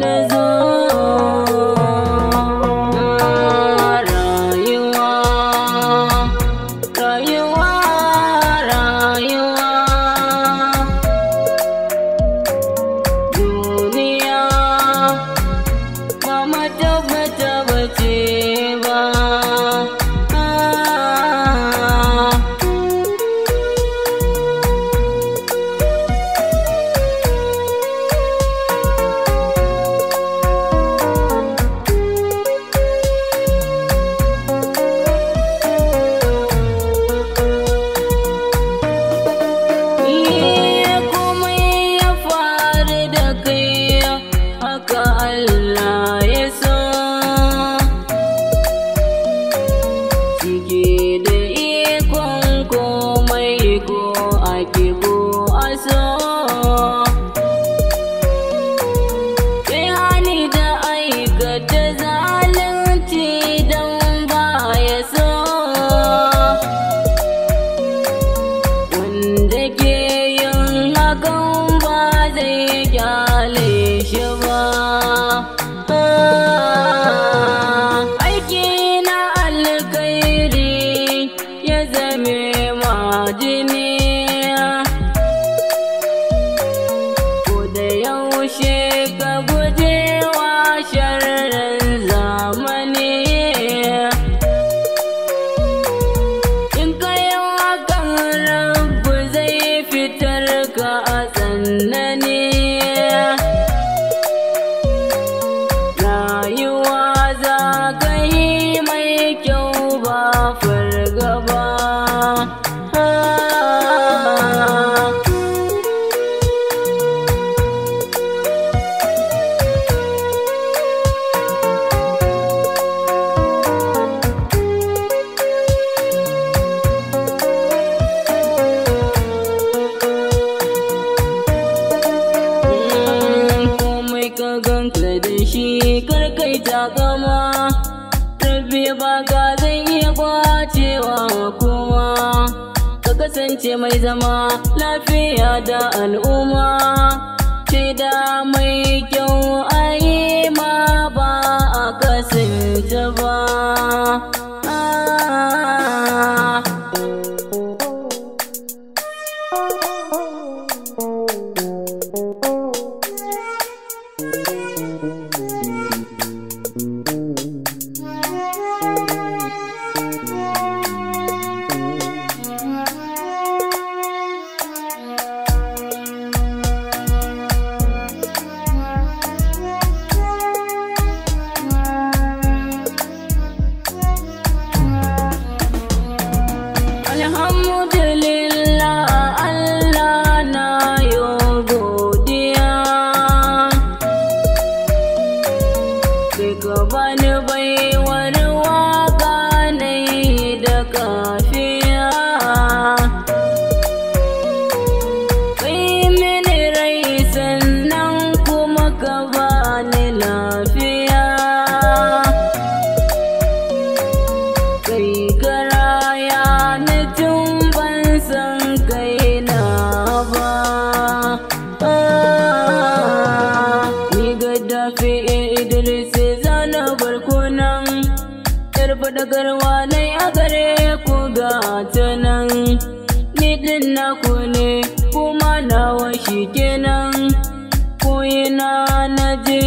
na zo. Rayuwa, rayuwa, rayuwa, duniya ba matabbata bace ba. Komai ya faru da kai haka Allah ya so, shike da ikon komai ko ake ko a so. Kai hani da aikata zalunci don baya so, wanda ke yin hakan ba zai kyale shi ba. Aiki na alkhairi ya zame ma jini, ko da yaushe ka guje wa sharrin zamani. In ka yi hakan Rabbu zai fitar ka a tsanani. Rayuwa za ka yi mai kyau ba fargaba. Komai ka ganka da shi karkai takama, Rabbi baka zai iya kwacewa kuma. Ka kasance mai zama lafiya da al'umma, shaida mai kyau a yi ma ba a kasance ba. Alhamdulillah Allah na yo godiya, kai ka bani baiwar waka na yi da kafiya. Kai mini rai sannan kuma ka bani lafiya, kai karaya na tun ban san kai na ba. Ni Gaddafi Idris zana barkunan, yar faɗakarwa nai a gare ku ga ta nan. Ni ɗin naku ne kuma nawa shi kenan, ko ina na je